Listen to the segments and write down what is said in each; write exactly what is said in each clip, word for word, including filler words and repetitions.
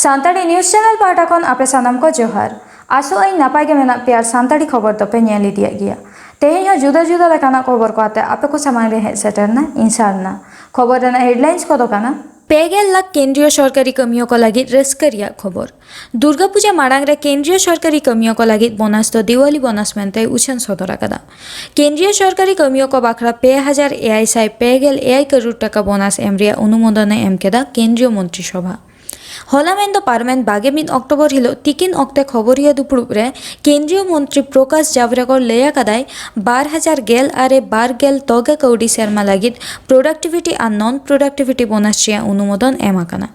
Santali news channel ᱯᱟᱦᱴᱟ ᱠᱷᱚᱱ ᱟᱯᱮ ᱥᱟᱱᱟᱢ ᱠᱚ ᱡᱚᱦᱟᱨ᱾ ᱟᱥᱚᱜ ᱟᱹᱧ ᱱᱟᱯᱟᱭ ᱜᱮ ᱢᱮᱱᱟᱜ ᱯᱮᱭᱟ ᱟᱨ ᱥᱟᱱᱛᱟᱲᱤ ᱠᱷᱚᱵᱚᱨ ᱫᱚᱯᱮ ᱧᱮᱞ ᱤᱫᱤᱭᱮᱫ ᱜᱮᱭᱟ᱾ ᱛᱮᱦᱮᱧ ᱦᱚᱸ ᱡᱩᱫᱟᱹ ᱡᱩᱫᱟᱹ ᱞᱮᱠᱟᱱᱟᱜ ᱠᱷᱚᱵᱚᱨ ᱠᱚ ᱟᱛᱮ ᱟᱯᱮ ᱠᱚ ᱥᱟᱢᱟᱝ ᱨᱮ ᱦᱮᱡ ᱥᱮᱴᱮᱨ ᱮᱱᱟ ᱤᱧ ᱥᱟᱨᱱᱟ᱾ ᱠᱷᱚᱵᱚᱨ ᱨᱮᱱᱟᱜ ᱦᱮᱰᱞᱟᱭᱤᱱᱥ ᱠᱚᱫᱚ ᱠᱟᱱᱟ, ᱯᱮ ᱜᱮᱞ ᱞᱟᱠᱷ ᱠᱮᱱᱫᱨᱤᱭᱚ ᱥᱚᱨᱠᱟᱨᱤ ᱠᱟᱹᱢᱤᱭᱟᱹ ᱠᱚ ᱞᱟᱹᱜᱤᱫ ᱨᱟᱹᱥᱠᱟᱹ ᱨᱮᱭᱟᱜ ᱠᱷᱚᱵᱚᱨ᱾ ᱫᱩᱨᱜᱟ ᱯᱩᱡᱟ ᱢᱟᱲᱟᱝ ᱨᱮ ᱠᱮᱱᱫᱨᱤᱭᱚ ᱥᱚᱨᱠᱟᱨᱤ ᱠᱟᱹᱢᱤᱭᱟᱹ ᱠᱚ ᱞᱟᱹᱜᱤᱫ ᱵᱳᱱᱟᱥ ᱫᱚ ᱫᱤᱣᱟᱞᱤ ᱵᱳᱱᱟᱥ ᱢᱮᱱᱛᱮ ᱩᱪᱷᱟᱹᱱ ᱥᱚᱫᱚᱨ ᱟᱠᱟᱫᱟ᱾ ᱠᱮᱱᱫᱨᱤᱭᱚ ᱥᱚᱨᱠᱟᱨᱤ ᱠᱟᱹᱢᱤᱭᱟᱹ ᱠᱚ ᱵᱟᱠᱷᱨᱟ ᱯᱮ ᱦᱟᱡᱟᱨ ᱮᱭᱟᱭ ᱥᱟᱭ ᱯᱮ ᱜᱮᱞ ᱮᱭᱟᱭ ᱠᱟᱹᱨᱩᱲ ᱴᱟᱠᱟ ᱵᱳᱱᱟᱥ ᱮᱢ ᱨᱮᱭᱟᱜ ᱚᱱᱩᱢᱳᱫᱚᱱ ᱮ ᱮᱢ ᱠᱮᱫᱟ ᱠᱮᱱᱫᱨᱤᱭᱚ ᱢᱚᱱᱛᱨᱤ ᱥᱚᱵᱷᱟ᱾ ᱦᱚᱞᱟ ᱢᱮᱱᱫᱚ ᱯᱟᱨᱚᱢᱮᱱ ᱵᱟᱜᱮ ᱢᱤᱫ ᱚᱠᱴᱳᱵᱚᱨ ᱦᱤᱞᱳᱜ ᱛᱤᱠᱤᱱ ᱚᱠᱛᱮ ᱠᱷᱚᱵᱚᱨᱤᱭᱟᱹ ᱫᱩᱯᱲᱩᱵ ᱨᱮ ᱠᱮᱱᱫᱨᱤᱭᱚ ᱢᱚᱱᱛᱨᱤ ᱯᱨᱚᱠᱟᱥ ᱡᱟᱵᱨᱮᱠᱚᱨ ᱞᱟᱹᱭ ᱟᱠᱟᱫᱟᱭ, ᱵᱟᱨ ᱦᱟᱡᱟᱨ ᱜᱮᱞ ᱟᱨᱮ ᱵᱟᱨ ᱜᱮᱞ ᱛᱚᱜᱮ ᱠᱟᱹᱣᱰᱤ ᱥᱮᱨᱢᱟ ᱞᱟᱹᱜᱤᱫ ᱯᱨᱚᱰᱟᱠᱴᱤᱵᱷᱤᱴᱤ ᱟᱨ ᱱᱚᱱ ᱯᱨᱚᱰᱟᱠᱴᱤᱵᱷᱤᱴᱤ ᱵᱳᱱᱟᱥ ᱨᱮᱭᱟᱜ ᱚᱱᱩᱢᱳᱫᱚᱱ ᱮᱢ ᱟᱠᱟᱱᱟ᱾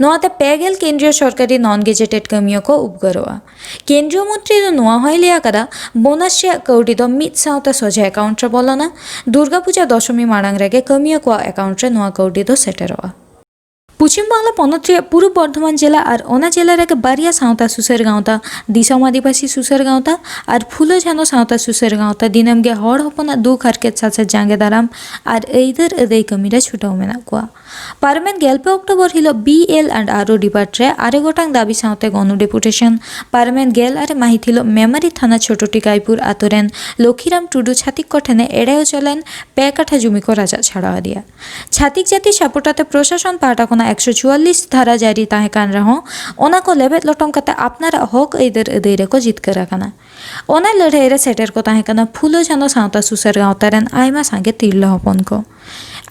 ᱱᱚᱣᱟᱛᱮ ᱯᱮ ᱜᱮᱞ ᱠᱮᱱᱫᱨᱤᱭᱚ ᱥᱚᱨᱠᱟᱨᱤ ᱱᱚᱱ ᱜᱮᱡᱮᱴᱮᱰ ᱠᱟᱹᱢᱤᱭᱟᱹ ᱠᱚ ᱩᱯᱠᱟᱹᱨᱚᱜᱼᱟ᱾ ᱠᱮᱱᱫᱨᱤᱭᱚ ᱢᱚᱱᱛᱨᱤ ᱫᱚ ᱱᱚᱣᱟ ᱦᱚᱸᱭ ᱞᱟᱹᱭ ᱟᱠᱟᱫᱟ, ᱵᱳᱱᱟᱥ ᱨᱮᱭᱟᱜ ᱠᱟᱹᱣᱰᱤ ᱫᱚ ᱢᱤᱫ ᱥᱟᱶᱛᱮ ᱥᱚᱡᱷᱮ ᱮᱠᱟᱣᱩᱱᱴ ᱨᱮ ᱵᱚᱞᱚᱱᱟ᱾ ᱫᱩᱨᱜᱟ ᱯᱩᱡᱟ ᱫᱚᱥᱚᱢᱤ ᱢᱟᱲᱟᱝ ᱨᱮᱜᱮ ᱠᱟᱹᱢᱤᱭᱟᱹ ᱠᱚᱣᱟᱜ ᱮᱠᱟᱣᱩᱱᱴ ᱨᱮ ᱱᱚᱣᱟ ᱠᱟᱹᱣᱰᱤ ᱫᱚ ᱥᱮᱴᱮᱨᱚᱜᱼᱟ᱾ ᱯᱚᱪᱷᱤᱢ ᱵᱟᱝᱞᱟ ᱯᱚᱱᱚᱛ ᱨᱮᱭᱟᱜ ᱯᱩᱨᱩᱵ ᱵᱚᱨᱫᱷᱚᱢᱟᱱ ᱡᱮᱞᱟ ᱟᱨ ᱚᱱᱟ ᱡᱮᱞᱟ ᱨᱮᱜᱮ ᱵᱟᱨᱭᱟ ᱥᱟᱶᱛᱟ ᱥᱩᱥᱟᱹᱨ ᱜᱟᱶᱛᱟ, ᱫᱤᱥᱚᱢ ᱟᱹᱫᱤᱵᱟᱹᱥᱤ ᱥᱩᱥᱟᱹᱨ ᱜᱟᱶᱛᱟ ᱟᱨ ᱯᱷᱩᱞᱳ ᱡᱷᱟᱱᱳ ᱥᱟᱶᱛᱟ ᱥᱩᱥᱟᱹᱨ ᱜᱟᱶᱛᱟ, ᱫᱤᱱᱟᱹᱢ ᱜᱮ ᱦᱚᱲ ᱦᱚᱯᱚᱱᱟᱜ ᱫᱩᱠ ᱦᱟᱨᱠᱮᱛ ᱥᱟᱥᱮᱛ ᱡᱟᱸᱜᱮ ᱫᱟᱨᱟᱢ ᱟᱨ ᱟᱹᱭᱫᱟᱹᱨ ᱟᱹᱫᱟᱹᱭ ᱠᱟᱹᱢᱤ ᱨᱮ ᱪᱷᱩᱴᱟᱹᱣ ᱢᱮᱱᱟᱜ ᱠᱚᱣᱟ᱾ ᱯᱟᱨᱚᱢᱮᱱ ᱜᱮᱞ ᱯᱮ ᱚᱠᱴᱳᱵᱚᱨ ᱦᱤᱞᱳᱜ B L and R O depart ᱨᱮ ᱟᱨᱮ ᱜᱚᱴᱟᱝ ᱫᱟᱹᱵᱤ ᱥᱟᱶᱛᱮ ᱜᱚᱱᱚ ᱰᱮᱯᱩᱴᱮᱥᱚᱱ, ᱯᱟᱨᱚᱢᱮᱱ ᱜᱮᱞ ᱟᱨᱮ ᱢᱟᱹᱦᱤᱛ ᱦᱤᱞᱳᱜ ᱢᱮᱢᱟᱨᱤ ᱛᱷᱟᱱᱟ ᱪᱷᱳᱴᱳ ᱴᱤᱠᱟᱭᱯᱩᱨ ᱟᱛᱳ ᱨᱮᱱ ᱞᱚᱠᱷᱤᱨᱟᱢ ᱴᱩᱰᱩ ᱪᱷᱟᱛᱤᱠ ᱠᱚ ᱴᱷᱮᱱᱮ ᱮᱲᱮ ᱚᱪᱚ ᱞᱮᱱ ᱯᱮ ᱠᱟᱴᱷᱟ ᱡᱩᱢᱤ ᱠᱚ ᱨᱟᱡᱟᱜ ᱪᱷᱟᱲᱟᱣ ᱟᱫᱮᱭᱟ᱾ ᱪᱷᱟᱛᱤᱠ ᱡᱟᱹᱛᱤ ᱥᱟᱯᱚᱴ ᱟᱛᱮ ᱯᱨᱚᱥᱟᱥᱚᱱ ᱯᱟᱦᱴᱟ ᱠᱷᱚᱱᱟᱜ ᱮᱠᱥᱚ ᱪᱩᱣᱟᱞᱞᱤᱥ ᱫᱷᱟᱨᱟ ᱡᱟᱹᱨᱤ ᱛᱟᱦᱮᱸ ᱠᱟᱱ ᱨᱮᱦᱚᱸ, ᱚᱱᱟ ᱠᱚ ᱞᱮᱵᱮᱫ ᱞᱚᱴᱚᱢ ᱠᱟᱛᱮ ᱟᱯᱱᱟᱨᱟᱜ ᱦᱚᱠ ᱟᱹᱭᱫᱟᱹᱨ ᱟᱹᱫᱟᱹᱭ ᱨᱮᱠᱚ ᱡᱤᱛᱠᱟᱹᱨ ᱟᱠᱟᱱᱟ᱾ ᱚᱱᱟ ᱞᱟᱹᱲᱦᱟᱹᱭ ᱨᱮ ᱥᱮᱴᱮᱨ ᱠᱚ ᱛᱟᱦᱮᱸ ᱠᱟᱱᱟ ᱯᱷᱩᱞᱳ ᱡᱷᱟᱱᱳ ᱥᱟᱶᱛᱟ ᱥᱩᱥᱟᱹᱨ ᱜᱟᱶᱛᱟ ᱨᱮᱱ ᱟᱭᱢᱟ ᱥᱟᱸᱜᱮ ᱛᱤᱨᱞᱟᱹ ᱦᱚᱯᱚᱱ ᱠᱚ᱾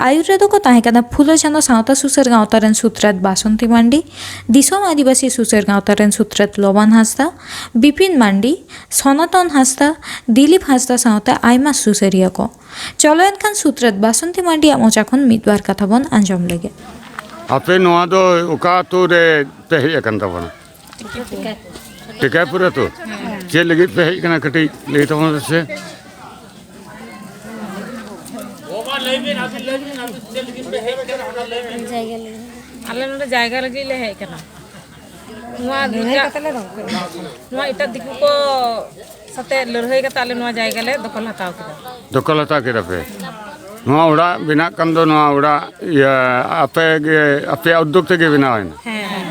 ᱟᱹᱭᱩᱨ ᱨᱮᱫᱚ ᱠᱚ ᱛᱟᱦᱮᱸ ᱠᱟᱱᱟ ᱯᱷᱩᱞᱳ ᱡᱷᱟᱱᱳ ᱥᱟᱶᱛᱟ ᱥᱩᱥᱟᱹᱨ ᱜᱟᱶᱛᱟ ᱨᱮᱱ ᱥᱩᱛᱨᱮᱛ ᱵᱟᱥᱚᱱᱛᱤ ᱢᱟᱱᱰᱤ, ᱫᱤᱥᱚᱢ ᱟᱹᱫᱤᱵᱟᱹᱥᱤ ᱥᱩᱥᱟᱹᱨ ᱜᱟᱶᱛᱟ ᱨᱮᱱ ᱥᱩᱛᱨᱮᱛ ᱞᱚᱵᱟᱱ ᱦᱟᱸᱥᱫᱟ, ᱵᱤᱯᱤᱱ ᱢᱟᱱᱰᱤ, ᱥᱚᱱᱟᱛᱚᱱ ᱦᱟᱸᱥᱫᱟ, ᱫᱤᱞᱤᱯ ᱦᱟᱸᱥᱫᱟ ᱥᱟᱶᱛᱮ ᱟᱭᱢᱟ ᱥᱩᱥᱟᱹᱨᱤᱭᱟᱹ ᱠᱚ᱾ ᱪᱚᱞᱚ ᱮᱱᱠᱷᱟᱱ ᱥᱩᱛᱨᱮᱛ ᱵᱟᱥᱚᱱᱛᱤ ᱢᱟᱱᱰᱤᱭᱟᱜ ᱢᱚᱪᱟ ᱠᱷᱚᱱ ᱢᱤᱫ ᱵᱟᱨ ᱠᱟᱛᱷᱟ ᱵᱚᱱ ᱟᱸᱡᱚᱢ ᱞᱮᱜᱮ᱾ ᱟᱯᱮ ᱱᱚᱣᱟ ᱫᱚ ᱚᱠᱟ ᱟᱹᱛᱩ ᱨᱮ ᱯᱮ ᱦᱮᱡ ᱟᱠᱟᱱ ᱛᱟᱵᱚᱱᱟ? ᱴᱤᱠᱟᱭᱯᱩᱨ ᱟᱹᱛᱩ᱾ ᱪᱮᱫ ᱞᱟᱹᱜᱤᱫ ᱯᱮ ᱦᱮᱡ ᱟᱠᱟᱱᱟ, ᱠᱟᱹᱴᱤᱡ ᱞᱟᱹᱭ ᱛᱟᱵᱚᱱ ᱯᱮᱥᱮ᱾ ᱟᱞᱮ ᱱᱚᱰᱮ ᱡᱟᱭᱜᱟ ᱞᱟᱹᱜᱤᱫ ᱞᱮ ᱦᱮᱡ ᱟᱠᱟᱱᱟ᱾ ᱱᱚᱣᱟ ᱞᱟᱹᱲᱦᱟᱹᱭ ᱮᱴᱟᱜ, ᱠᱟᱛᱮ ᱞᱮ ᱫᱚᱦᱚ ᱠᱮᱫᱟ᱾ ᱱᱚᱣᱟ ᱮᱴᱟᱜ ᱫᱤᱠᱩ ᱠᱚ ᱥᱟᱛᱮ ᱞᱟᱹᱲᱦᱟᱹᱭ ᱠᱟᱛᱮ ᱟᱞᱮ ᱱᱚᱣᱟ ᱡᱟᱭᱜᱟ ᱞᱮ ᱫᱚᱠᱷᱚᱞ ᱦᱟᱛᱟᱣ ᱠᱮᱫᱟ᱾ ᱫᱚᱠᱷᱚᱞ ᱦᱟᱛᱟᱣ ᱠᱮᱫᱟ ᱯᱮ? ᱱᱚᱣᱟ ᱚᱲᱟᱜ ᱵᱮᱱᱟᱜ ᱠᱟᱱ ᱫᱚ, ᱱᱚᱣᱟ ᱚᱲᱟᱜ, ᱤᱭᱟᱹ, ᱟᱯᱮ ᱜᱮ, ᱟᱯᱮᱭᱟᱜ ᱩᱫᱽᱫᱳᱜᱽ ᱛᱮᱜᱮ ᱵᱮᱱᱟᱣ ᱮᱱᱟ? ᱦᱮᱸ, ᱦᱮᱸ᱾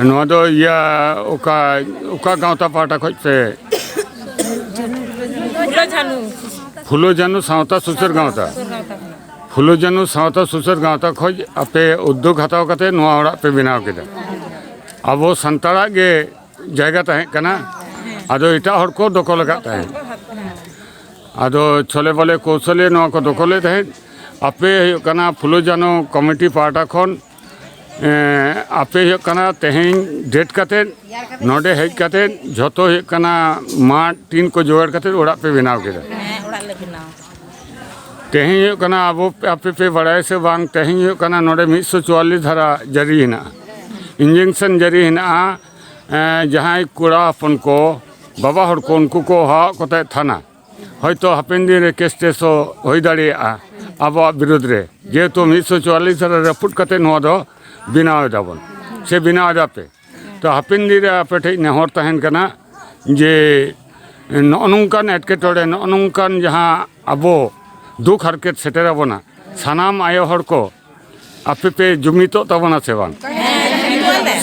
ᱱᱚᱣᱟ ᱫᱚ ᱤᱭᱟᱹ, ᱚᱠᱟ, ᱚᱠᱟ ᱜᱟᱶᱛᱟ ᱯᱟᱦᱴᱟ ᱠᱷᱚᱱ ᱯᱮ? ᱯᱷᱩᱞᱳ ᱡᱷᱟᱱᱩ᱾ ᱯᱷᱩᱞᱳ ᱡᱷᱟᱱᱩ ᱥᱟᱶᱛᱟ ᱥᱩᱥᱟᱹᱨ ᱜᱟᱶᱛᱟ᱾ ᱥᱩᱥᱟᱹᱨ ᱜᱟᱶᱛᱟ ᱠᱷᱚᱱᱟᱜ᱾ ᱯᱷᱩᱞᱳ ᱡᱷᱟᱱᱩ ᱥᱟᱶᱛᱟ ᱥᱩᱥᱟᱹᱨ ᱜᱟᱶᱛᱟ ᱠᱷᱚᱱ ᱟᱯᱮ ᱩᱫᱽᱫᱳᱜᱽ ᱦᱟᱛᱟᱣ ᱠᱟᱛᱮ ᱱᱚᱣᱟ ᱚᱲᱟᱜ ᱯᱮ ᱵᱮᱱᱟᱣ ᱠᱮᱫᱟ᱾ ᱟᱵᱚ ᱥᱟᱱᱛᱟᱲᱟᱜ ᱜᱮ ᱡᱟᱭᱜᱟ ᱛᱟᱦᱮᱸ ᱠᱟᱱᱟ, ᱟᱫᱚ ᱮᱴᱟᱜ ᱦᱚᱲ ᱠᱚ ᱫᱚᱠᱷᱚᱞ ᱟᱠᱟᱫ ᱛᱟᱦᱮᱸᱫ᱾ ᱟᱫᱚ ᱪᱷᱚᱞᱮ ᱵᱚᱞᱮ ᱠᱚᱣᱥᱚᱞᱮ ᱱᱚᱣᱟ ᱠᱚ ᱫᱚᱠᱷᱚᱞᱮᱫ ᱛᱟᱦᱮᱸᱫ᱾ ᱟᱯᱮ ᱦᱩᱭᱩᱜ ᱠᱟᱱᱟ ᱯᱷᱩᱞᱳ ᱡᱷᱟᱱᱚ ᱠᱚᱢᱤᱴᱤ ᱯᱟᱦᱴᱟ ᱠᱷᱚᱱ, ᱮᱸ, ᱟᱯᱮ ᱦᱩᱭᱩᱜ ᱠᱟᱱᱟ ᱛᱮᱦᱮᱧ ᱰᱮᱴ ᱠᱟᱛᱮᱫ, ᱱᱚᱰᱮ ᱦᱮᱡ ᱠᱟᱛᱮᱫ ᱡᱷᱚᱛᱚ ᱦᱩᱭᱩᱜ ᱠᱟᱱᱟ ᱢᱟᱫ ᱴᱤᱱ ᱠᱚ ᱡᱚᱜᱟᱲ ᱠᱟᱛᱮᱫ ᱚᱲᱟᱜ ᱯᱮ ᱵᱮᱱᱟᱣ ᱠᱮᱫᱟ᱾ ᱦᱮᱸ, ᱚᱲᱟᱜ ᱞᱮ ᱵᱮᱱᱟᱣ᱾ ᱛᱮᱦᱮᱧ ᱦᱩᱭᱩᱜ ᱠᱟᱱᱟ ᱟᱵᱚ, ᱟᱯᱮ ᱯᱮ ᱵᱟᱲᱟᱭᱟ ᱥᱮ ᱵᱟᱝ, ᱛᱮᱦᱮᱧ ᱦᱩᱭᱩᱜ ᱠᱟᱱᱟ ᱱᱚᱰᱮ ᱢᱤᱫ ᱥᱚ ᱪᱩᱣᱟᱞᱞᱤᱥ ᱫᱷᱟᱨᱟ ᱡᱟᱹᱨᱤ ᱦᱮᱱᱟᱜᱼᱟ, ᱤᱧᱡᱮᱠᱥᱚᱱ ᱡᱟᱹᱨᱤ ᱦᱮᱱᱟᱜᱼᱟ᱾ ᱮᱸ, ᱡᱟᱦᱟᱸᱭ ᱠᱚᱲᱟ ᱦᱚᱯᱚᱱ ᱠᱚ, ᱵᱟᱵᱟ ᱦᱚᱲ ᱠᱚ, ᱩᱱᱠᱩ ᱠᱚ ᱦᱚᱦᱚᱣᱟᱜ ᱠᱚ ᱛᱟᱦᱮᱸᱫ ᱛᱷᱟᱱᱟ᱾ ᱦᱚᱭᱛᱳ ᱦᱟᱯᱮᱱ ᱫᱤᱱ ᱨᱮ ᱠᱮᱥ ᱴᱮᱥ ᱦᱚᱸ ᱦᱩᱭ ᱫᱟᱲᱮᱭᱟᱜᱼᱟ ᱟᱵᱚᱣᱟᱜ ᱵᱤᱨᱩᱫᱽ ᱨᱮ, ᱡᱮᱦᱮᱛᱩ ᱢᱤᱫ ᱥᱚ ᱪᱩᱣᱟᱞᱞᱤᱥ ᱫᱷᱟᱨᱟ ᱨᱟᱹᱯᱩᱫ ᱠᱟᱛᱮ ᱱᱚᱣᱟ ᱫᱚ ᱵᱮᱱᱟᱣ ᱮᱫᱟᱵᱚᱱ ᱥᱮ ᱵᱮᱱᱟᱣ ᱮᱫᱟᱯᱮ᱾ ᱛᱚ ᱦᱟᱯᱮᱱ ᱫᱤᱱ ᱨᱮ ᱟᱯᱮ ᱴᱷᱮᱱ ᱱᱮᱦᱚᱨ ᱛᱟᱦᱮᱱ ᱠᱟᱱᱟ ᱡᱮ ᱱᱚᱜᱼᱚ ᱱᱚᱝᱠᱟᱱ ᱮᱴᱠᱮᱴᱚᱬᱮ, ᱱᱚᱜᱼᱚ ᱱᱚᱝᱠᱟᱱ ᱡᱟᱦᱟᱸ ᱟᱵᱚ ᱫᱩᱠ ᱦᱟᱨᱠᱮᱛ ᱥᱮᱴᱮᱨ ᱟᱵᱚᱱᱟ, ᱥᱟᱱᱟᱢ ᱟᱭᱳ ᱦᱚᱲ ᱠᱚ ᱟᱯᱮ ᱯᱮ ᱡᱩᱢᱤᱫᱚᱜ ᱛᱟᱵᱚᱱᱟ ᱥᱮ ᱵᱟᱝ?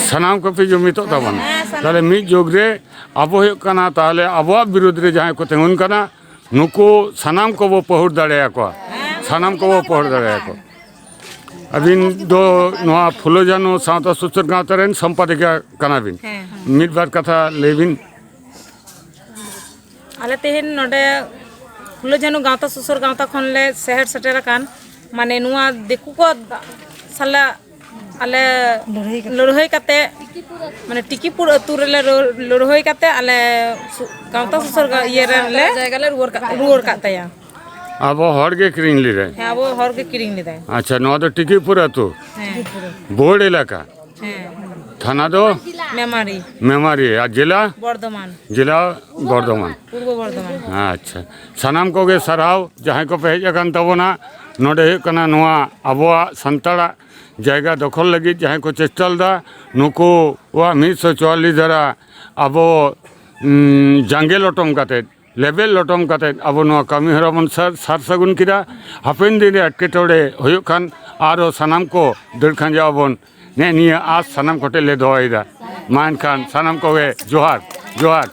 ᱥᱟᱱᱟᱢ ᱠᱚᱯᱮ ᱡᱩᱢᱤᱫᱚᱜ ᱛᱟᱵᱚᱱᱟ᱾ ᱛᱟᱦᱞᱮ ᱢᱤᱫ ᱡᱩᱜᱽ ᱨᱮ ᱟᱵᱚ ᱦᱩᱭᱩᱜ ᱠᱟᱱᱟ, ᱛᱟᱦᱞᱮ ᱟᱵᱚᱣᱟᱜ ᱵᱤᱨᱩᱫᱽ ᱨᱮ ᱡᱟᱦᱟᱸᱭ ᱠᱚ ᱛᱤᱸᱜᱩᱱ ᱠᱟᱱᱟ, ᱱᱩᱠᱩ ᱥᱟᱱᱟᱢ ᱠᱚᱵᱚ ᱯᱟᱹᱦᱩᱲ ᱫᱟᱲᱮᱭᱟᱠᱚᱣᱟ, ᱥᱟᱱᱟᱢ ᱠᱚᱵᱚ ᱯᱟᱹᱦᱩᱲ ᱫᱟᱲᱮᱭᱟᱠᱚᱣᱟ᱾ ᱟᱹᱵᱤᱱ ᱫᱚ ᱱᱚᱣᱟ ᱯᱷᱩᱞᱳ ᱡᱷᱟᱱᱳ ᱥᱟᱶᱛᱟ ᱥᱩᱥᱟᱹᱨ ᱜᱟᱶᱛᱟ ᱨᱮᱱ ᱥᱚᱢᱯᱟᱫᱤᱠᱟ ᱠᱟᱱᱟ ᱵᱤᱱ᱾ ᱦᱮᱸ, ᱦᱮᱸ᱾ ᱢᱤᱫ ᱵᱟᱨ ᱠᱟᱛᱷᱟ ᱞᱟᱹᱭ ᱵᱤᱱ᱾ ᱟᱞᱮ ᱛᱮᱦᱮᱧ ᱱᱚᱰᱮ ᱯᱷᱩᱞᱳ ᱡᱷᱟᱱᱳ ᱜᱟᱶᱛᱟ ᱥᱩᱥᱟᱹᱨ ᱜᱟᱶᱛᱟ ᱠᱷᱚᱱ ᱞᱮ ᱥᱮᱦᱮᱨ ᱥᱮᱴᱮᱨ ᱟᱠᱟᱱ, ᱢᱟᱱᱮ ᱱᱚᱣᱟ ᱫᱤᱠᱩ ᱠᱚ ᱥᱟᱞᱟᱜ ᱟᱞᱮ ᱞᱟᱹᱲᱦᱟᱹᱭ ᱠᱟᱛᱮ᱾ ᱞᱟᱹᱲᱦᱟᱹᱭ ᱠᱟᱛᱮ, ᱢᱟᱱᱮ ᱴᱤᱠᱤᱯᱩᱨ ᱟᱹᱛᱩ ᱨᱮᱞᱮ ᱨᱟᱹ-, ᱞᱟᱹᱲᱦᱟᱹᱭ ᱠᱟᱛᱮ ᱟᱞᱮ ᱥᱩ-, ᱜᱟᱶᱛᱟ ᱥᱩᱥᱟᱹᱨ ᱜᱟ-, ᱤᱭᱟᱹ ᱨᱮ ᱞᱮ ᱡᱟᱭᱜᱟ ᱞᱮ ᱨᱩᱣᱟᱹᱲ ᱠᱟᱜ ᱨᱩᱣᱟᱹᱲ ᱠᱟᱜ ᱛᱟᱭᱟ᱾ ᱟᱵᱚ ᱦᱚᱲ ᱜᱮ ᱠᱤᱨᱤᱧ ᱞᱮᱫᱟᱭ᱾ ᱦᱮᱸ, ᱟᱵᱚ ᱦᱚᱲ ᱜᱮ ᱠᱤᱨᱤᱧ ᱞᱮᱫᱟᱭ᱾ ᱟᱪᱪᱷᱟ, ᱱᱚᱣᱟ ᱫᱚ ᱴᱤᱠᱤᱯᱩᱨ ᱟᱹᱛᱩ, ᱦᱮᱸ᱾ ᱵᱳᱲ ᱮᱞᱟᱠᱟ᱾ ᱦᱮᱸ᱾ ᱛᱷᱟᱱᱟ ᱫᱚ? ᱢᱮᱢᱟᱨᱤ᱾ ᱢᱮᱢᱟᱨᱤ᱾ ᱟᱨ ᱡᱮᱞᱟ? ᱵᱚᱨᱫᱷᱚᱢᱟᱱ᱾ ᱡᱮᱞᱟ ᱵᱚᱨᱫᱷᱚᱢᱟᱱ᱾ ᱯᱩᱨᱵᱚ ᱵᱚᱨᱫᱷᱚᱢᱟᱱ᱾ ᱟᱪᱪᱷᱟ, ᱥᱟᱱᱟᱢ ᱠᱚᱜᱮ ᱥᱟᱨᱦᱟᱣ, ᱡᱟᱦᱟᱸᱭ ᱠᱚᱯᱮ ᱦᱮᱡ ᱟᱠᱟᱱ ᱛᱟᱵᱚᱱᱟ᱾ ᱱᱚᱰᱮ ᱦᱩᱭᱩᱜ ᱠᱟᱱᱟ ᱱᱚᱣᱟ ᱟᱵᱚᱣᱟᱜ ᱥᱟᱱᱛᱟᱲᱟᱜ ᱡᱟᱭᱜᱟ ᱫᱚᱠᱷᱚᱞ ᱞᱟᱹᱜᱤᱫ ᱡᱟᱦᱟᱸᱭ ᱠᱚ ᱪᱮᱥᱴᱟ ᱞᱮᱫᱟ, ᱱᱩᱠᱩᱣᱟᱜ ᱢᱤᱫ ᱥᱚ ᱪᱩᱣᱟᱞᱞᱤᱥ ᱫᱷᱟᱨᱟ ᱟᱵᱚ, ᱩᱸ, ᱡᱟᱸᱜᱮ ᱞᱚᱴᱚᱢ ᱠᱟᱛᱮᱫ, ᱞᱮᱵᱮᱫ ᱞᱚᱴᱚᱢ ᱠᱟᱛᱮᱫ ᱟᱵᱚ ᱱᱚᱣᱟ ᱠᱟᱹᱢᱤ ᱦᱚᱨᱟ ᱵᱚᱱ ᱥᱟᱨ, ᱥᱟᱨ ᱥᱟᱹᱜᱩᱱ ᱠᱮᱫᱟ᱾ ᱦᱟᱯᱮᱱ ᱫᱤᱱ ᱨᱮ ᱮᱴᱠᱮᱴᱚᱬᱮ ᱦᱩᱭᱩᱜ ᱠᱷᱟᱱ ᱟᱨᱚ ᱥᱟᱱᱟᱢ ᱠᱚ ᱫᱟᱹᱲ ᱠᱷᱟᱸᱡᱚᱜ ᱟᱵᱚᱱ᱾ ᱱᱮᱜᱼᱮ ᱱᱤᱭᱟᱹ ᱟᱸᱥ ᱥᱟᱱᱟᱢ ᱠᱚᱴᱷᱮᱱ ᱞᱮ ᱫᱚᱦᱚᱭᱮᱫᱟ᱾ ᱢᱟ ᱮᱱᱠᱷᱟᱱ ᱥᱟᱱᱟᱢ ᱠᱚᱜᱮ ᱡᱚᱦᱟᱨ, ᱡᱚᱦᱟᱨ᱾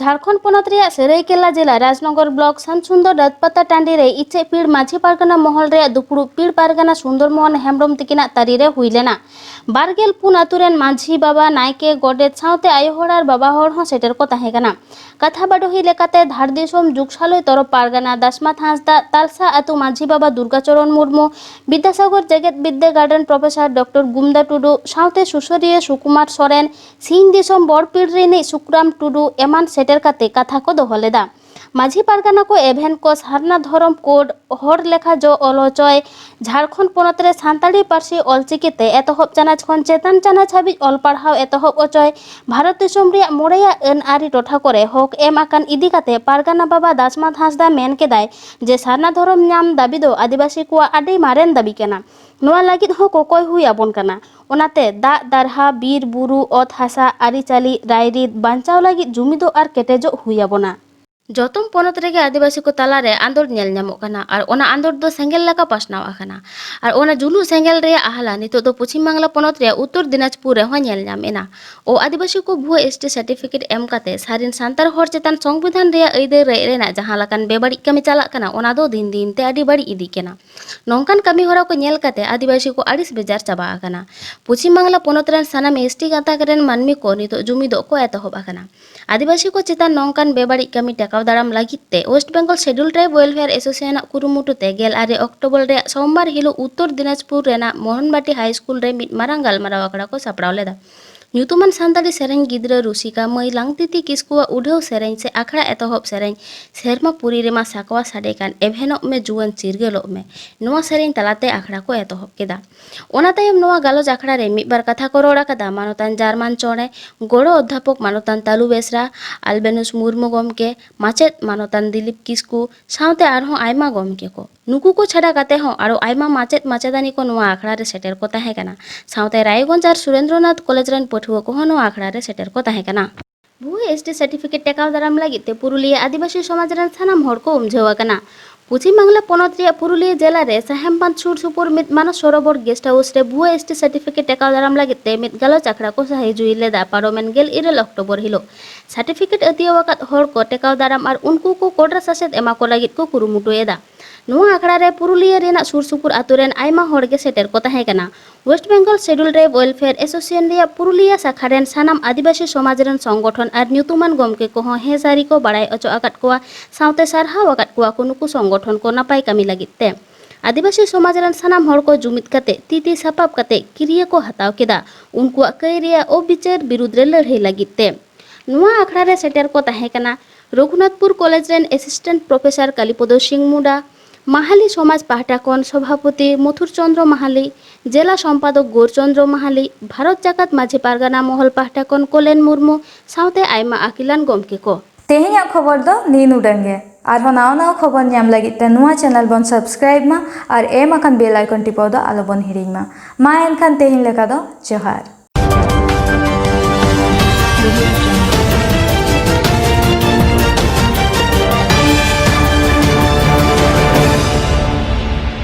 ᱡᱷᱟᱲᱠᱷᱚᱸᱰ ᱯᱚᱱᱚᱛ ᱨᱮᱭᱟᱜ ᱥᱟᱹᱨᱟᱹᱭᱠᱮᱞᱟ ᱡᱮᱞᱟ ᱨᱟᱡᱽᱱᱚᱜᱚᱨ ᱵᱞᱚᱠ ᱥᱟᱢᱥᱩᱱᱫᱚᱨ ᱨᱟᱡᱽᱯᱟᱛᱟ ᱴᱟᱺᱰᱤ ᱨᱮ ᱤᱪᱷᱟᱹᱜ ᱯᱤᱲ ᱢᱟᱹᱡᱷᱤ ᱯᱟᱨᱜᱟᱱᱟ ᱢᱚᱦᱚᱞ ᱨᱮᱭᱟᱜ ᱫᱩᱯᱲᱩᱵ ᱯᱤᱲ ᱯᱟᱨᱜᱟᱱᱟ ᱥᱩᱱᱫᱚᱨ ᱢᱳᱦᱚᱱ ᱦᱮᱢᱵᱽᱨᱚᱢ ᱛᱤᱠᱤᱱᱟᱜ ᱛᱟᱹᱨᱤ ᱨᱮ ᱦᱩᱭ ᱞᱮᱱᱟ᱾ ᱵᱟᱨᱜᱮᱞ ᱯᱩᱱ ᱟᱹᱛᱩ ᱨᱮᱱ ᱢᱟᱹᱡᱷᱤ ᱵᱟᱵᱟ, ᱱᱟᱭᱠᱮ, ᱜᱚᱰᱮᱛ ᱥᱟᱶᱛᱮ ᱟᱭᱳ ᱦᱚᱲ ᱟᱨ ᱵᱟᱵᱟ ᱦᱚᱲ ᱦᱚᱸ ᱥᱮᱴᱮᱨ ᱠᱚ ᱛᱟᱦᱮᱸ ᱠᱟᱱᱟ᱾ ᱠᱟᱛᱷᱟ ᱵᱟᱰᱚᱦᱤ ᱞᱮᱠᱟᱛᱮ ᱫᱷᱟᱲ ᱫᱤᱥᱚᱢ ᱡᱩᱜᱽᱥᱟᱞᱚᱭ ᱛᱚᱨᱚᱯ ᱯᱟᱨᱜᱟᱱᱟ ᱫᱟᱥᱢᱟᱛ ᱦᱟᱸᱥᱫᱟ, ᱛᱟᱞᱥᱟ ᱟᱹᱛᱩ ᱢᱟᱹᱡᱷᱤ ᱵᱟᱵᱟ ᱫᱩᱨᱜᱟᱪᱚᱨᱚᱱ ᱢᱩᱨᱢᱩ, ᱵᱤᱫᱽᱫᱟᱥᱟᱜᱚᱨ ᱡᱮᱜᱮᱛ ᱵᱤᱫᱽᱫᱟᱹᱜᱟᱲ ᱨᱮᱱ ᱯᱨᱚᱯᱷᱮᱥᱚᱨ ᱰᱚᱠᱴᱚᱨ ᱜᱩᱢᱫᱟ ᱴᱩᱰᱩ ᱥᱟᱶᱛᱮ ᱥᱩᱥᱟᱹᱨᱤᱭᱟᱹ ᱥᱩᱠᱩᱢᱟᱨ ᱥᱚᱨᱮᱱ, ᱥᱤᱧ ᱫᱤᱥᱚᱢ ᱵᱚᱲᱯᱤᱲ ᱨᱤᱱᱤᱡ ᱥᱩᱠᱨᱟᱢ ᱴᱩᱰᱩ ᱮᱢᱟᱱ ᱥᱮᱴᱮᱨ ᱠᱟᱛᱮ ᱠᱟᱛᱷᱟ ᱠᱚ ᱫᱚᱦᱚ ᱞᱮᱫᱟ᱾ ᱢᱟᱹᱡᱷᱤ ᱯᱟᱨᱜᱟᱱᱟ ᱠᱚ ᱮᱵᱷᱮᱱ ᱠᱚ ᱥᱟᱨᱱᱟ ᱫᱷᱚᱨᱚᱢ ᱠᱳᱰ, ᱦᱚᱲ ᱞᱮᱠᱷᱟ ᱡᱚ ᱚᱞ ᱦᱚᱪᱚᱭ, ᱡᱷᱟᱲᱠᱷᱚᱸᱰ ᱯᱚᱱᱚᱛ ᱨᱮ ᱥᱟᱱᱛᱟᱲᱤ ᱯᱟᱹᱨᱥᱤ ᱚᱞᱪᱤᱠᱤ ᱛᱮ ᱮᱛᱚᱦᱚᱵ ᱪᱟᱱᱟᱪ ᱠᱷᱚᱱ ᱪᱮᱛᱟᱱ ᱪᱟᱱᱟᱪ ᱦᱟᱹᱵᱤᱡ ᱚᱞ ᱯᱟᱲᱦᱟᱣ ᱮᱛᱚᱦᱚᱵ ᱦᱚᱪᱚᱭ, ᱵᱷᱟᱨᱚᱛ ᱫᱤᱥᱚᱢ ᱨᱮᱭᱟᱜ ᱢᱚᱬᱮᱭᱟᱜ ᱟᱹᱱ ᱟᱹᱨᱤ ᱴᱚᱴᱷᱟ ᱠᱚᱨᱮ ᱦᱚᱠ ᱮᱢ ᱟᱠᱟᱱ ᱤᱫᱤ ᱠᱟᱛᱮ ᱯᱟᱨᱜᱟᱱᱟ ᱵᱟᱵᱟ ᱫᱟᱥᱢᱟᱛ ᱦᱟᱸᱥᱫᱟ ᱢᱮᱱ ᱠᱮᱫᱟᱭ ᱡᱮ ᱥᱟᱨᱱᱟ ᱫᱷᱚᱨᱚᱢ ᱧᱟᱢ ᱫᱟᱹᱵᱤ ᱫᱚ ᱟᱹᱫᱤᱵᱟᱹᱥᱤ ᱠᱚᱣᱟᱜ ᱟᱹᱰᱤ ᱢᱟᱨᱮᱱ ᱫᱟᱹᱵᱤ ᱠᱟᱱᱟ᱾ ᱱᱚᱣᱟ ᱞᱟᱹᱜᱤᱫ ᱦᱚᱸ ᱠᱚᱠᱚᱭ ᱦᱩᱭ ᱟᱵᱚᱱ ᱠᱟᱱᱟ᱾ ᱚᱱᱟᱛᱮ ᱫᱟᱜ, ᱫᱟᱨᱦᱟ, ᱵᱤᱨ, ᱵᱩᱨᱩ, ᱚᱛ ᱦᱟᱥᱟ, ᱟᱹᱨᱤᱪᱟᱹᱞᱤ, ᱨᱟᱭᱨᱤᱛ ᱵᱟᱧᱪᱟᱣ ᱞᱟᱹᱜᱤᱫ ᱡᱩᱢᱤᱫᱚᱜ ᱟᱨ ᱠᱮᱴᱮᱡᱚᱜ ᱦᱩᱭ ᱟᱵᱚᱱᱟ᱾ ᱡᱚᱛᱚᱢ ᱯᱚᱱᱚᱛ ᱨᱮᱜᱮ ᱟᱹᱫᱤᱵᱟᱹᱥᱤ ᱠᱚ ᱛᱟᱞᱟᱨᱮ ᱟᱸᱫᱳᱲ ᱧᱮᱞ ᱧᱟᱢᱚᱜ ᱠᱟᱱᱟ ᱟᱨ ᱚᱱᱟ ᱟᱸᱫᱳᱲ ᱫᱚ ᱥᱮᱸᱜᱮᱞ ᱞᱮᱠᱟ ᱯᱟᱥᱱᱟᱣ ᱟᱠᱟᱱᱟ᱾ ᱟᱨ ᱚᱱᱟ ᱡᱩᱞᱩᱜ ᱥᱮᱸᱜᱮᱞ ᱨᱮᱭᱟᱜ ᱟᱦᱞᱟ ᱱᱤᱛᱚᱜ ᱫᱚ ᱯᱚᱪᱷᱤᱢ ᱵᱟᱝᱞᱟ ᱯᱚᱱᱚᱛ ᱨᱮᱭᱟᱜ ᱩᱛᱛᱚᱨ ᱫᱤᱱᱟᱡᱽᱯᱩᱨ ᱨᱮᱦᱚᱸ ᱧᱮᱞ ᱧᱟᱢ ᱮᱱᱟ᱾ ᱚ ᱟᱹᱫᱤᱵᱟᱹᱥᱤ ᱠᱚ ᱵᱷᱩᱣᱟᱹ ᱮᱥ ᱴᱤ ᱥᱟᱨᱴᱤᱯᱷᱤᱠᱮᱴ ᱮᱢ ᱠᱟᱛᱮ ᱥᱟᱹᱨᱤᱱ ᱥᱟᱱᱛᱟᱲ ᱦᱚᱲ ᱪᱮᱛᱟᱱ ᱥᱚᱝᱵᱤᱫᱷᱟᱱ ᱨᱮᱭᱟᱜ ᱟᱹᱭᱫᱟᱹᱨ ᱨᱮᱡ ᱨᱮᱱᱟᱜ ᱡᱟᱦᱟᱸ ᱞᱮᱠᱟᱱ ᱵᱮᱵᱟᱹᱲᱤᱡ ᱠᱟᱹᱢᱤ ᱪᱟᱞᱟᱜ ᱠᱟᱱᱟ, ᱚᱱᱟ ᱫᱚ ᱫᱤᱱ ᱫᱤᱱ ᱛᱮ ᱟᱹᱰᱤ ᱵᱟᱹᱲᱤᱡ ᱤᱫᱤᱜ ᱠᱟᱱᱟ᱾ ᱱᱚᱝᱠᱟᱱ ᱠᱟᱹᱢᱤ ᱦᱚᱨᱟ ᱠᱚ ᱧᱮᱞ ᱠᱟᱛᱮ ᱟᱹᱫᱤᱵᱟᱹᱥᱤ ᱠᱚ ᱟᱹᱲᱤᱥ ᱵᱮᱡᱟᱨ ᱪᱟᱵᱟ ᱟᱠᱟᱱᱟ᱾ ᱯᱚᱪᱷᱤᱢ ᱵᱟᱝᱞᱟ ᱯᱚᱱᱚᱛ ᱨᱮᱱ ᱥᱟᱱᱟᱢ ᱮᱥ ᱴᱤ ᱜᱟᱛᱟᱠ ᱨᱮᱱ ᱢᱟᱹᱱᱢᱤ ᱠᱚ ᱱᱤᱛᱚᱜ ᱡᱩᱢᱤᱫᱚᱜ ᱠᱚ ᱮᱛᱚᱦᱚᱵ ᱟᱠᱟᱱᱟ᱾ ᱟᱹᱫᱤᱵᱟᱹᱥᱤ ᱠᱚ ᱪᱮᱛᱟᱱ ᱱᱚᱝᱠᱟᱱ ᱵᱮᱵᱟᱹᱲᱤᱡ ᱠᱟᱹᱢᱤ ᱴᱮᱠᱟᱣ ᱫᱟᱨᱟᱢ ᱞᱟᱹᱜᱤᱫ ᱛᱮ West Bengal Scheduled Tribe Welfare Association ᱟᱜ ᱠᱩᱨᱩᱢᱩᱴᱩ ᱛᱮ ᱜᱮᱞ ᱟᱨᱮ ᱚᱠᱴᱳᱵᱚᱨ ᱨᱮᱭᱟᱜ ᱥᱳᱢᱵᱟᱨ ᱦᱤᱞᱳᱜ ᱩᱛᱛᱚᱨ ᱫᱤᱱᱟᱡᱽᱯᱩᱨ ᱨᱮᱱᱟᱜ ᱢᱳᱦᱚᱱᱵᱟᱴᱤ ᱦᱟᱭ ᱥᱠᱩᱞ ᱨᱮ ᱢᱤᱫ ᱢᱟᱨᱟᱝ ᱜᱟᱞᱢᱟᱨᱟᱣ ᱟᱠᱷᱲᱟ ᱠᱚ ᱥᱟᱯᱲᱟᱣ ᱞᱮᱫᱟ᱾ ᱧᱩᱛᱩᱢᱟᱱ ᱥᱟᱱᱛᱟᱲᱤ ᱥᱮᱨᱮᱧ ᱜᱤᱫᱽᱨᱟᱹ ᱨᱩᱥᱤᱠᱟ ᱢᱟᱹᱭ ᱞᱟᱝᱛᱤᱛᱤ ᱠᱤᱥᱠᱩᱣᱟᱜ ᱩᱰᱷᱟᱹᱣ ᱥᱮᱨᱮᱧ ᱥᱮ ᱟᱠᱷᱲᱟ ᱮᱛᱚᱦᱚᱵ ᱥᱮᱨᱮᱧ ᱥᱮᱨᱢᱟ ᱯᱩᱨᱤ ᱨᱮᱢᱟ ᱥᱟᱠᱣᱟ ᱥᱟᱰᱮ ᱠᱟᱱ ᱮᱵᱷᱮᱱᱚᱜ ᱢᱮ ᱡᱩᱣᱟᱹᱱ ᱪᱤᱨᱜᱟᱹᱞᱚᱜ ᱢᱮ, ᱱᱚᱣᱟ ᱥᱮᱨᱮᱧ ᱛᱟᱞᱟᱛᱮ ᱟᱠᱷᱲᱟ ᱠᱚ ᱮᱛᱚᱦᱚᱵ ᱠᱮᱫᱟ᱾ ᱚᱱᱟ ᱛᱟᱭᱚᱢ ᱱᱚᱣᱟ ᱜᱟᱞᱚᱪ ᱟᱠᱷᱲᱟ ᱨᱮ ᱢᱤᱫ ᱵᱟᱨ ᱠᱟᱛᱷᱟ ᱠᱚ ᱨᱚᱲ ᱟᱠᱟᱫᱟ ᱢᱟᱱᱚᱛᱟᱱ ᱡᱟᱨᱢᱟᱱ ᱪᱚᱬᱮ, ᱜᱚᱲᱚ ᱚᱫᱽᱫᱷᱟᱯᱚᱠ ᱢᱟᱱᱚᱛᱟᱱ ᱛᱟᱞᱩ ᱵᱮᱥᱨᱟ, ᱟᱞᱵᱮᱱᱩᱥ ᱢᱩᱨᱢᱩ ᱜᱚᱢᱠᱮ, ᱢᱟᱪᱮᱫ ᱢᱟᱱᱚᱛᱟᱱ ᱫᱤᱞᱤᱯ ᱠᱤᱥᱠᱩ ᱥᱟᱶᱛᱮ ᱟᱨᱦᱚᱸ ᱟᱭᱢᱟ ᱜᱚᱢᱠᱮ ᱠᱚ᱾ ᱱᱩᱠᱩ ᱠᱚ ᱪᱷᱟᱰᱟ ᱠᱟᱛᱮ ᱦᱚᱸ ᱟᱨᱚ ᱟᱭᱢᱟ ᱢᱟᱪᱮᱫ ᱢᱟᱪᱮᱛᱟᱹᱱᱤ ᱠᱚ ᱱᱚᱣᱟ ᱟᱠᱷᱲᱟ ᱨᱮ ᱥᱮᱴᱮᱨ ᱠᱚ ᱛᱟᱦᱮᱸ ᱠᱟᱱᱟ᱾ ᱥᱟᱶᱛᱮ ᱨᱟᱭᱜᱚᱸᱡᱽ ᱟᱨ ᱥᱩᱨᱮᱱᱫᱨᱚᱱᱟᱛᱷ ᱠᱚᱞᱮᱡᱽ ᱨᱮᱱ ᱯᱟᱹᱴᱷᱩᱣᱟᱹ ᱠᱚᱦᱚᱸ ᱱᱚᱣᱟ ᱟᱠᱷᱲᱟ ᱨᱮ ᱥᱮᱴᱮᱨ ᱠᱚ ᱛᱟᱦᱮᱸ ᱠᱟᱱᱟ᱾ ᱵᱷᱩᱣᱟᱹ ᱮᱥ ᱴᱤ ᱥᱟᱨᱴᱤᱯᱷᱤᱠᱮᱴ ᱴᱮᱠᱟᱣ ᱫᱟᱨᱟᱢ ᱞᱟᱹᱜᱤᱫ ᱛᱮ ᱯᱩᱨᱩᱞᱤᱭᱟᱹ ᱟᱹᱫᱤᱵᱟᱹᱥᱤ ᱥᱚᱢᱟᱡᱽ ᱨᱮᱱ ᱥᱟᱱᱟᱢ ᱦᱚᱲ ᱠᱚ ᱩᱢᱡᱷᱟᱹᱣ ᱟᱠᱟᱱᱟ᱾ ᱯᱚᱪᱷᱤᱢ ᱵᱟᱝᱞᱟ ᱯᱚᱱᱚᱛ ᱨᱮᱭᱟᱜ ᱯᱩᱨᱩᱞᱤᱭᱟᱹ ᱡᱮᱞᱟ ᱨᱮ ᱥᱟᱦᱮᱢᱵᱟᱸᱫᱷ ᱥᱩᱨ ᱥᱩᱯᱩᱨ ᱢᱤᱫ ᱢᱟᱱᱚᱥ ᱥᱚᱨᱳᱵᱚᱨ ᱜᱮᱥᱴ ᱦᱟᱣᱩᱥ ᱨᱮ ᱵᱷᱩᱣᱟᱹ ᱮᱥ ᱴᱤ ᱥᱟᱨᱴᱤᱯᱷᱤᱠᱮᱴ ᱴᱮᱠᱟᱣ ᱫᱟᱨᱟᱢ ᱞᱟᱹᱜᱤᱫ ᱛᱮ ᱢᱤᱫ ᱜᱟᱞᱚᱪ ᱟᱠᱷᱲᱟ ᱠᱚ ᱥᱟᱹᱦᱤ ᱡᱩᱦᱤ ᱞᱮᱫᱟ ᱯᱟᱨᱚᱢᱮᱱ ᱜᱮᱞ ᱤᱨᱟᱹᱞ ᱚᱠᱴᱳᱵᱚᱨ ᱦᱤᱞᱳᱜ᱾ ᱥᱟᱨᱴᱤᱯᱷᱤᱠᱮᱴ ᱟᱹᱛᱤᱭᱟᱹᱣ ᱟᱠᱟᱫ ᱦᱚᱲ ᱠᱚ ᱴᱮᱠᱟᱣ ᱫᱟᱨᱟᱢ ᱟᱨ ᱩᱱᱠᱩ ᱠᱚ ᱠᱚᱰᱨᱟ ᱥᱟᱥᱮᱛ ᱮᱢᱟ ᱠᱚ ᱞᱟᱹᱜᱤᱫ ᱠᱚ ᱠᱩᱨᱩᱢᱩᱴᱩᱭᱮᱫᱟ᱾ ᱱᱚᱣᱟ ᱟᱠᱷᱲᱟ ᱨᱮ ᱯᱩᱨᱩᱞᱤᱭᱟᱹ ᱨᱮᱱᱟᱜ ᱥᱩᱨ ᱥᱩᱯᱩᱨ ᱟᱛᱳ ᱨᱮᱱ ᱟᱭᱢᱟ ᱦᱚᱲ ᱜᱮ ᱥᱮᱴᱮᱨ ᱠᱚ ᱛᱟᱦᱮᱸ ᱠᱟᱱᱟ᱾ West Bengal schedule tribe welfare association ᱨᱮᱭᱟᱜ ᱯᱩᱨᱩᱞᱤᱭᱟᱹ ᱥᱟᱠᱷᱟ ᱨᱮᱱ ᱥᱟᱱᱟᱢ ᱟᱹᱫᱤᱵᱟᱹᱥᱤ ᱥᱚᱢᱟᱡᱽ ᱨᱮᱱ ᱥᱚᱝᱜᱚᱴᱷᱚᱱ ᱟᱨ ᱧᱩᱛᱩᱢᱟᱱ ᱜᱚᱢᱠᱮ ᱠᱚᱦᱚᱸ ᱦᱮᱸ ᱥᱟᱹᱨᱤ ᱠᱚ ᱵᱟᱲᱟᱭ ᱚᱪᱚ ᱟᱠᱟᱫ ᱠᱚᱣᱟ, ᱥᱟᱶᱛᱮ ᱥᱟᱨᱦᱟᱣ ᱟᱠᱟᱫ ᱠᱚᱣᱟ ᱠᱚ ᱱᱩᱠᱩ ᱥᱚᱝᱜᱚᱴᱷᱚᱱ ᱠᱚ ᱱᱟᱯᱟᱭ ᱠᱟᱹᱢᱤ ᱞᱟᱹᱜᱤᱫ ᱛᱮ᱾ ᱟᱹᱫᱤᱵᱟᱹᱥᱤ ᱥᱚᱢᱟᱡᱽ ᱨᱮᱱ ᱥᱟᱱᱟᱢ ᱦᱚᱲ ᱠᱚ ᱡᱩᱢᱤᱫ ᱠᱟᱛᱮ, ᱛᱤ ᱛᱤ ᱥᱟᱯᱟᱵ ᱠᱟᱛᱮ ᱠᱤᱨᱭᱟᱹ ᱠᱚ ᱦᱟᱛᱟᱣ ᱠᱮᱫᱟ ᱩᱱᱠᱩᱣᱟᱜ ᱠᱟᱹᱭ ᱨᱮᱭᱟᱜ ᱚᱵᱤᱪᱟᱹᱨ ᱵᱤᱨᱩᱫᱽ ᱨᱮ ᱞᱟᱹᱲᱦᱟᱹᱭ ᱞᱟᱹᱜᱤᱫ ᱛᱮ᱾ ᱱᱚᱣᱟ ᱟᱠᱷᱲᱟ ᱨᱮ ᱥᱮᱴᱮᱨ ᱠᱚ ᱛᱟᱦᱮᱸ ᱠᱟᱱᱟ ᱨᱚᱜᱷᱩᱱᱟᱛᱷᱯᱩᱨ ᱠᱚᱞᱮᱡᱽ ᱨᱮᱱ ᱮᱥᱤᱥᱴᱮᱱᱴ ᱯᱨᱚᱯᱷᱮᱥᱚᱨ ᱠᱟᱞᱤᱯᱚᱫᱚ ᱥᱤᱝ ᱢᱩᱰᱟ, ᱢᱟᱦᱟᱞᱤ ᱥᱚᱢᱟᱡᱽ ᱯᱟᱦᱴᱟ ᱠᱷᱚᱱ ᱥᱚᱵᱷᱟᱯᱚᱛᱤ ᱢᱚᱛᱷᱩᱨ ᱪᱚᱸᱫᱽᱨᱚ ᱢᱟᱦᱟᱞᱤ, ᱡᱮᱞᱟ ᱥᱚᱢᱯᱟᱫᱚᱠ ᱜᱳᱨ ᱪᱚᱸᱫᱽᱨᱚ ᱢᱟᱦᱟᱞᱤ, ᱵᱷᱟᱨᱚᱛ ᱡᱟᱠᱟᱛ ᱢᱟᱹᱡᱷᱤ ᱯᱟᱨᱜᱟᱱᱟ ᱢᱚᱦᱚᱞ ᱯᱟᱦᱴᱟ ᱠᱷᱚᱱ ᱠᱚᱞᱮᱱ ᱢᱩᱨᱢᱩ, ᱥᱟᱶᱛᱮ ᱟᱭᱢᱟ ᱟᱹᱠᱤᱞᱟᱱ ᱜᱚᱢᱠᱮ ᱠᱚ᱾ ᱛᱮᱦᱮᱧᱟᱜ ᱠᱷᱚᱵᱚᱨ ᱫᱚ ᱱᱤᱱ ᱩᱰᱟᱹᱝ ᱜᱮ᱾ ᱟᱨᱦᱚᱸ ᱱᱟᱣᱟ ᱱᱟᱣᱟ ᱠᱷᱚᱵᱚᱨ ᱧᱟᱢ ᱞᱟᱹᱜᱤᱫ ᱛᱮ ᱱᱚᱣᱟ ᱪᱮᱱᱮᱞ ᱵᱚᱱ ᱥᱟᱵᱥᱠᱨᱟᱭᱤᱵ ᱢᱟ ᱟᱨ ᱮᱢ ᱟᱠᱟᱱ ᱵᱮᱞ ᱟᱭᱠᱚᱱ ᱴᱤᱯᱟᱹᱣ ᱫᱚ ᱟᱞᱚᱵᱚᱱ ᱦᱤᱲᱤᱧ ᱢᱟ᱾ ᱢᱟ ᱮᱱᱠᱷᱟᱱ ᱛᱮᱦᱮᱧ ᱞᱮᱠᱟ ᱫᱚ ᱡᱚᱦᱟᱨ᱾